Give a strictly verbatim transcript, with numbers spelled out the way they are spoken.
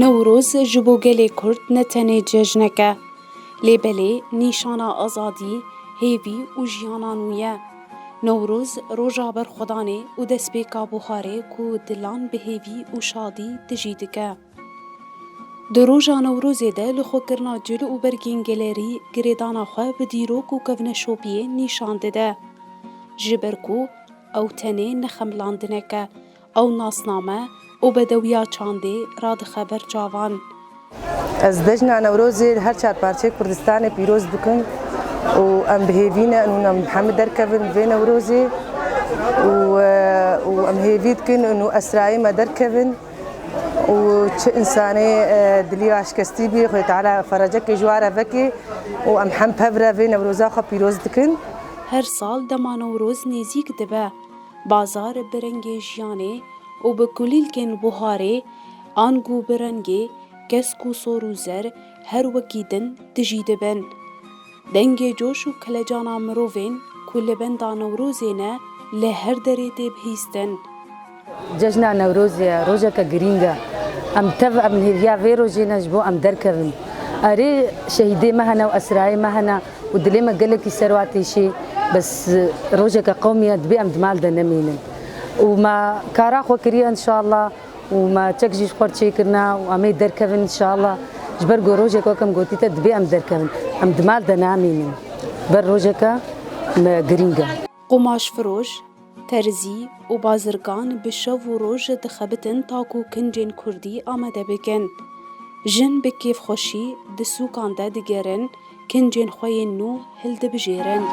Newroz ji bo gelê Kurd ne tenê cejnek e, lê belê nîşana azadî, hêvî û jiyana nû ye. Newroz roja berxwedanê û destpêka buharê ku dilan bi hêvî û şadî tijî dike. Di roja Newrozê de li xwekirina cil û bergên gelerî girêdana xwe bi dîrok û kevneşopiyê nîşan dide. Ji ber ku ew tenê ne xemilandinek e, ew nasname û bedewiya çandê radixe ber çavan. Ez cejna Newrozê li her çar parçeyê Kurdistanê pîroz dikim û em bi hêvî ne û em hemî derkevin vê Newrozê û, û em hêvî dikin û esrayê me derkevin û çi însanê, e, dilî aşkestî bî, Xwedê Teala ferecekê ji wan re vekê û em hem pevre vê Newroza xwe pîroz dikin. Her sal dema Newroz nêzîk dibe, bazar bi rengê jiyanê û bi kulîlkên buharê, ango bi rengê kesk û sor û zer her wekî din tijî dibin. Dengê coş û kelecana mirovên ku li benda Newrozê ne, li her derê tê bihîstin. Cejna Newrozê ye, rojeke girîng e. Em tev, em li hêviya vê rojê ne ji bo em derkevin. Erê, şehîdê me hene û esrayê me hene û dilê me gelekî ser wa têşê. Bes, e, rojeke qewmî ye, dibê em di mal de nemînin. Û me kara xwe kiriye, înşallah. Û me çek jî ji xwe çêkirine û em ê derkevin, înşallah. Ji ber ku rojek wek em gotî te, dibê em derkevin. Em di mal de namînin. Ber rojeke me girîng e. Qumaşfiroş, terzî û bazirgan bi şev û roj dixebitin ta ku kincên kurdî amade bikin. Jin bi kêfxweşî di sûkan de digerin, kincên xwe yên nû hildibijêrin.